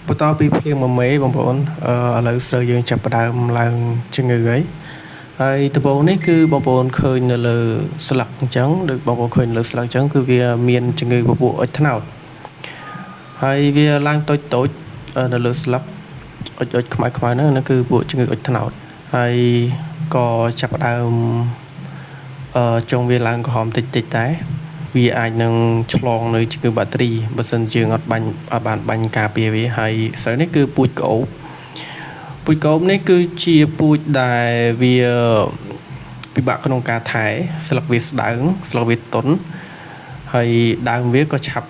បន្តពីភ្លៀងមួយមេបងប្អូនឥឡូវស្រូវយើងចាប់ផ្ដើមឡើងជំងឺហើយហើយដំបូងនេះគឺបងប្អូនឃើញនៅលើស្លឹកអញ្ចឹងដូចបងប្អូនឃើញលើស្លឹកអញ្ចឹងគឺវាមានជំងឺពពួកអុចត្នោតហើយវាឡើងតូចតូចនៅលើស្លឹកអុចអុចខ្មៅខ្មៅហ្នឹងហ្នឹងគឺពួកជំងឺអុចត្នោតហើយក៏ចាប់ផ្ដើមចុងវាឡើងក្រហមតិចតិចដែរវាអាចនឹងឆ្លងនៅជំងឺបាក់តេរីបើសិនយើងអត់បាញ់អត់បានបាញ់ការពារវាហើយស្រូវនេះគឺពូជក្អូបពូជក្អូបនេះគឺជាពូជដែលវាពិបាកក្នុងការថែស្លឹកវាស្ដើងស្លឹកវាទន់ហើយដើមវាក៏ឆាប់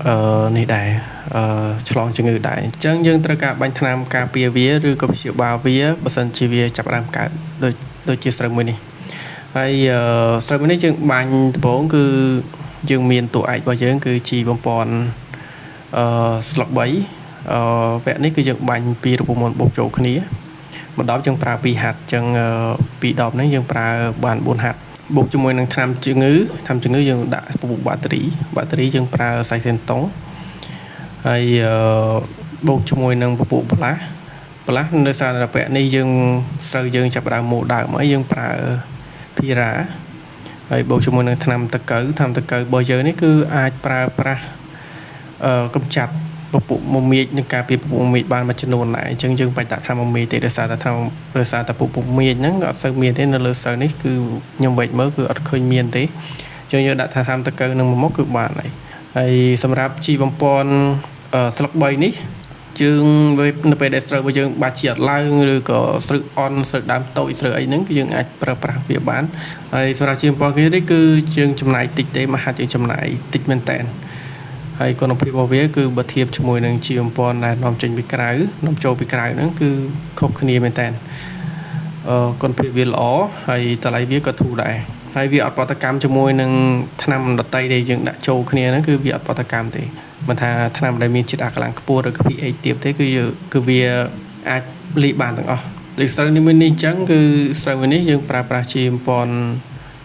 អឺនេះដែរអឺឆ្លងជំងឺដែរអញ្ចឹងយើងត្រូវការបាញ់ថ្នាំការពារវាឬក៏ព្យាបាលវាបើសិនជាវាចាប់ផ្ដើមកើតដូចដូចជាស្រូវមួយនេះហើយស្រូវមួយនេះយើងបាញ់ដំបូងគឺយើងមានតួឯករបស់យើងគឺជីបំពន់អឺស្លឹក3អឺវគ្គនេះគឺយើងបាញ់ពីរូបមន្តបូកចូលគ្នាមួយដបយើងប្រើ2ហាត់អញ្ចឹង2ដបហ្នឹងយើងប្រើបាន4ហាត់បូកជាមួយនឹងថ្នាំជំងឺថ្នាំជំងឺយើងដាក់ពពួកបាក់តេរីបាក់តេរីយើងប្រើសៃសេនតុងហើយបូកជាមួយនឹងពពួកប្លាស់ប្លាស់នៅសារពៈនេះយើងស្រូវយើងចាប់ដើមមូលដើមហើយយើងប្រើភីរ៉ាហើយបូកជាមួយនឹងថ្នាំតកៅថ្នាំតកៅរបស់យើងនេះគឺអាចប្រើប្រាស់អឺកម្ចាត់ពពួកមមាចនិងការពារពពួកមមាចបានមួយចំនួនដែរអញ្ចឹងយើងបាច់ដាក់ថ្នាំមមាចទេដោយសារតែថ្នាំដោយសារតែពពួកមមាចហ្នឹងអត់សូវមានទេនៅលើស្រូវនេះគឺខ្ញុំវែកមើលគឺអត់ឃើញមានទេអញ្ចឹងយើងដាក់ថាថ្នាំតកៅនឹងមួយមុខគឺបានហើយហើយសម្រាប់ជីបំពន់ស្លឹក3នេះជើងនៅពេលដែលស្រូវរបស់យើងបាច់ជាអត់ឡើងឬក៏ស្រូវអន់ស្រូវដើមតូចស្រូវអីហ្នឹងគឺយើងអាចប្រើប្រាស់វាបានហើយសម្រាប់ជាបំពន់គេនេះគឺយើងចំណាយតិចទេមហាយើងចំណាយតិចមែនតើហើយគុណភាពរបស់វាគឺបើធៀបជាមួយនឹងជីបំពន់ដែលនាំចេញពីក្រៅនាំចូលពីក្រៅហ្នឹងគឺខុសគ្នាមែនតើអឺគុណភាពវាល្អហើយតម្លៃវាក៏ធូរដែរហើយវាអត់ប្រតិកម្មជាមួយនឹងថ្នាំដតីដែលយើងដាក់ចូលគ្នាហ្នឹងគឺវាអត់ប្រតិកម្មទេមិនថាថ្នាំដែលមានជាតិអាកាឡាំងខ្ពស់ឬក៏ pH ទាបទេគឺគឺវាអាចលាយបានទាំងអស់ដូចស្រូវនេះមួយនេះអញ្ចឹងគឺស្រូវមួយនេះយើងប្រើប្រាស់ជាបំពន់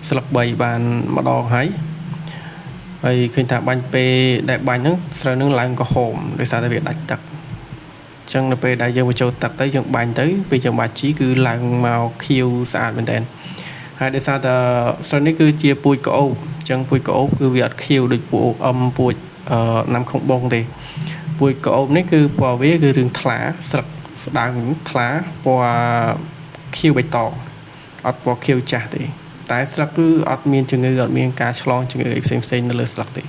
ស្លឹក3បានម្ដងហើយហើយឃើញថាបាញ់ពេលដែលបាញ់ហ្នឹងស្រូវហ្នឹងឡើងក្រហមដោយសារតែវាដាច់ទឹកអញ្ចឹងនៅពេលដែលយើងបញ្ចូលទឹកទៅយើងបាញ់ទៅពេលយើងបាច់ជីគឺឡើងមកខៀវស្អាតមែនតើហើយដោយសារតែស្រូវនេះគឺជាពូជក្អូបអញ្ចឹងពូជក្អូបគឺវាអត់ខៀវដូចពូអឹមពូជអឺណាំខុងបងទេពូជក្អូបនេះគឺពណ៌វាគឺរឿងថ្លាស្លឹកស្ដើងថ្លាពណ៌ខៀវបៃតងអត់ពណ៌ខៀវចាស់ទេតែស្លឹកគឺអត់មានជំងឺអត់មានការឆ្លងជំងឺអីផ្សេងៗនៅលើស្លឹកទេ។